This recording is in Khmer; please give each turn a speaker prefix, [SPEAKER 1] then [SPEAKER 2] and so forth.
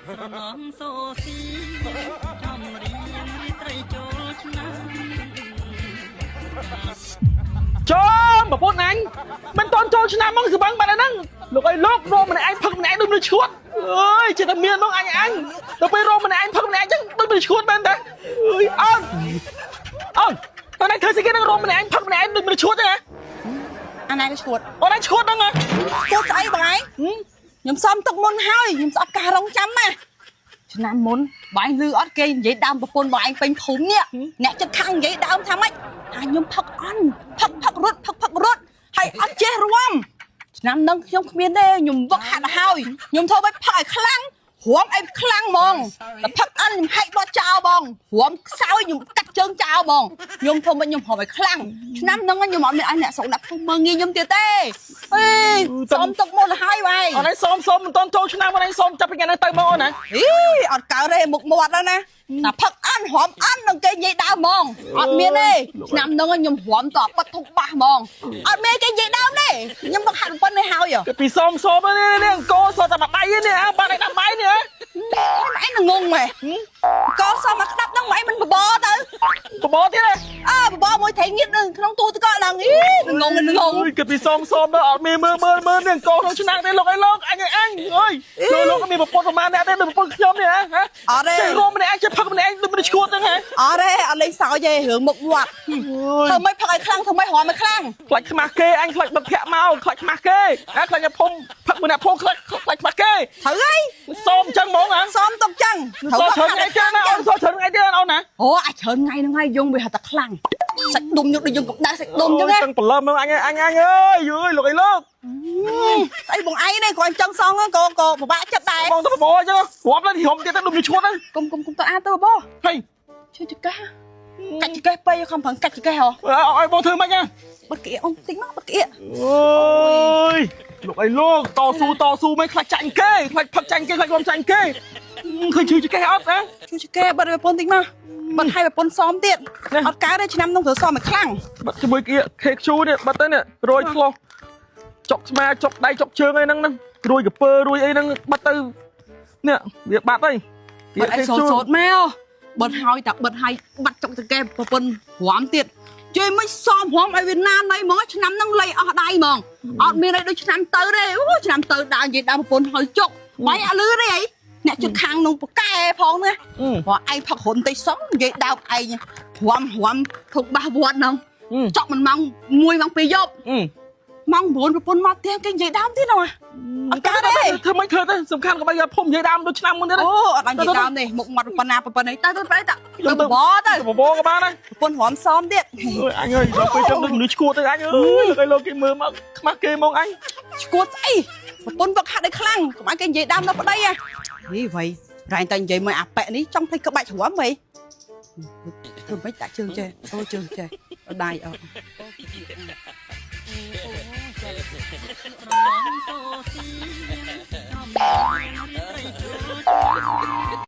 [SPEAKER 1] ស្រណំសូស៊ីចំរៀងរីត្រីចូលឆ្នាំ
[SPEAKER 2] ចូលប្រពន្ធអញមិនតន់ចូលឆ្នាំមកស្បឹងបាត់ហ្នឹងលោកអើយលោករកម្នាក់ឯងផឹកម្នាក់ឯងដូចមនុស្សឈួតអើយចេះតែមានមកអញអញដល់ពេលរកម្នាក់ឯងផឹកម្នាក់ឯងចឹងដូចមនុស្សឈួតមែនតាអើយអូនអូនតើណៃធ្វើស្អីគេនឹងរកម្នាក់ឯងផឹកម្នាក់ឯងដូចមនុស្សឈួតចឹងហ៎
[SPEAKER 3] អាណាគេឈួត
[SPEAKER 2] អូនឯងឈួតហ្នឹងហ៎
[SPEAKER 3] ឈួតស្អីបងឯងខ្ញុំសុំទុកមុនហើយខ្ញុំស្អប់ការរងចាំណាឆ្នាំមុនបងឯងលឺអត់គេនិយាយដើមប្រពន្ធបងឯងពេញភូមិនេះអ្នកចិត្តខាងនិយាយដើមថាម៉េចថាខ្ញុំផឹកអន់ផឹកផឹករត់ផឹកផឹករត់ហើយអត់ចេះរួមឆ្នាំនឹងខ្ញុំគ្មានទេខ្ញុំវឹកហាត់ហើយខ្ញុំធ្វើឲ្យផឹកឲ្យខ្លាំងរួមឲ្យខ្លាំងហ្មងតែផឹកអន់ខ្ញុំហែកបត់ចោលបងរួមខ្សោយខ្ញុំកាត់ជើងចោលហ្មងខ្ញុំធ្វើមិនខ្ញុំហមឲ្យខ្លាំងឆ្នាំនឹងខ្ញុំអត់មានឲ្យអ្នកស្រុកដាក់ភូមិមើងងាយខ្ញុំទៀតទេអេសុំទុកមុនហើយបង
[SPEAKER 2] អូនឯងសុំសុំមិនតន់ចូលឆ្នាំអូនឯងសុំចាប់ពីថ្ងៃហ្នឹងទៅមកអូនណា
[SPEAKER 3] អីអត់កើតទេមុខមាត់ហ្នឹងណាតែផឹកអន់រំអន់នឹងគេនិយាយដើមហ្មងអត់មានទេឆ្នាំហ្នឹងខ្ញុំរំតបិទធុកបាសហ្មងអត់មានគេនិយាយដើមទេខ្ញុំមកហាត់ប៉ុណ្ណេះហើយ
[SPEAKER 2] គេពីសុំសុំនេះនេះអង្គសតែមួយដៃនេះបាត់ឯដាំបាយនេះ
[SPEAKER 3] ឯងងងម៉េះកសមមកក្តាប់ហ្នឹងម៉េចមិនបបទៅ
[SPEAKER 2] បបទៀតហ៎
[SPEAKER 3] អើបបមួយត្រីងៀតនឹងក្នុងទូទឹកកកហ្នឹងអីងងងង
[SPEAKER 2] អើយគិតពីសុំសុំដល់អត់មានមើលមើលមើលនេះអង្គក្នុងឆ្នាំទេលោកអើយលោកអញអញអើយលោកលោកមានប្រពន្ធប្រហែលអ្នកទេដូចប្រពន្ធខ្ញុំនេះហ៎ហ៎
[SPEAKER 3] អត់ទេ
[SPEAKER 2] ចេះរួមម្នាក់ឯងចេះផឹកម្នាក់ឯងដូចមនុស្សឈួតហ្នឹងហ៎
[SPEAKER 3] អត់ទេអត់លេងសើចទេរឿងមុខមាត់ធ្វើម៉េចផឹកឲ្យខ្លាំងធ្វើម៉េចរំឲ្យខ្លាំង
[SPEAKER 2] ខ្លាចខ្មាស់គេអញខ្លាចបិទភ័ក្រមកខ្លាចខ្មាស់គេណាខ្លាចអ្នកភូមិផឹកមួយអ្នកភូមិខ្លាចខ្លាចខ្មាស់គេ
[SPEAKER 3] ត្រូវហើយ
[SPEAKER 2] សុំអញ្ចឹងហ្មងហ៎
[SPEAKER 3] សមទុកចឹង
[SPEAKER 2] សុំច្រើនថ្ងៃទៀតណាអូនសុំច្រើនថ្ងៃទៀតអូនណា
[SPEAKER 3] អូអាចច្រើនថ្ងៃហ្នឹងហើយយងវាហត់តែខ្លាំងសាច់ដុំយកដូចយើងកម្ដៅសាច់ដុំចឹងណា
[SPEAKER 2] តាំងព្រលឹមអញអញអញអើយយយលោកអីលោក
[SPEAKER 3] ស្អីបងឯងនេះគ្រាន់ចឹងសងក៏ក៏ពិបាកចិត្តដែរ
[SPEAKER 2] បងទៅបបអញ្ចឹងរាប់ឡើងខ្ញុំទៀតទៅដូចមនុស្សឈួតហ្នឹង
[SPEAKER 3] គុំគុំគុំទៅអាទៅបង
[SPEAKER 2] ហេ
[SPEAKER 3] ជួយចកេះកាច់ចកេះពេកខំប្រឹងកាច់ចកេះហ៎
[SPEAKER 2] ឲ្យបងធ្វើម៉េចណា
[SPEAKER 3] បិទក្អៀកអូនតិចមកបិទក្អៀក
[SPEAKER 2] អូយលោកអីលោកតស៊ូតស៊ូមិនខ្លាចចាញ់គេខ្លាចផឹកចាញ់គេខ្លាចរំចាញ់គេឃើញឈឺចកេះអត់ណា
[SPEAKER 3] ជួយចកេះបិទឲ្យប្រពន្ធតិចមកបិទឲ្យប្រពន្ធសមទៀតអត់កើតទេឆ្នាំនោះត្រូវសមឲ្យខ្លាំង
[SPEAKER 2] បាត់ជាមួយគៀ KQ នេះបាត់ទៅនេះរយឆ្លោះចុកស្មាចុកដៃចុកជើងអីហ្នឹងហ្នឹងរួយកពើរួយអីហ្នឹងបាត់ទៅនេះវាបាត់ហើយ
[SPEAKER 3] បិទឲ្យសូតសូតមកបិទហើយតែបិទឲ្យបាត់ចុកចកេះប្រពន្ធរំទៀតជួយមិនសមរំឲ្យវាណាណៃហ្មងឆ្នាំហ្នឹងលៃអស់ដៃហ្មងអត់មានអីដូចឆ្នាំទៅទេអូឆ្នាំទៅដើរនិយាយដើមប្រពន្ធហើយចុកបាយអត់លឺទេអីអ្នកជិតខាងនោះប្រកែផងណា ព្រោះឯងផឹករុនតិចសុំនិយាយដើបឯងរំរំធុកបាសវត្តហ្នឹងចប់មិនម៉ោង1ម៉ោង2យប់ម៉ោង9ប្រពន្ធមកផ្ទះគេនិយាយដើមទៀតហ្នឹងអត់កើតទេ
[SPEAKER 2] ធ្វើមិនធ្វើទេសំខាន់កុំឲ្យភុំនិយាយដើមដូចឆ្នាំមុនទៀត
[SPEAKER 3] អូអត់បាននិយាយដើមទេមុខមាត់ប៉ុណ្ណាប៉ុណ្ណេះទៅទៅទៅទៅទៅបបទៅ
[SPEAKER 2] បបក៏បានដែរ
[SPEAKER 3] ប្រពន្ធរំសមទៀត
[SPEAKER 2] អើយអញអើយដល់ពេលចឹងដូចមនុស្សឈួតទៅអញអើយលោកឲ្យលោកគេមើលមកខ្មាស់គេមកអញ
[SPEAKER 3] ឈួតស្អីប្រពន្ធវឹកហាត់ឲ្យខ្លាំងកុំឲ្យគេនិយាយដើមដល់ប្តីហ៎ហីវ៉ៃរែងតែនិយាយមួយអាប៉ែនេះចង់ភ្លេចក្បាច់រំវ៉ៃធ្វើម៉េចដាក់ជើងចេះអូជើងចេះដៃអត់
[SPEAKER 1] ស្រណំសូស៊ីចំរៀងរីត្រីចូល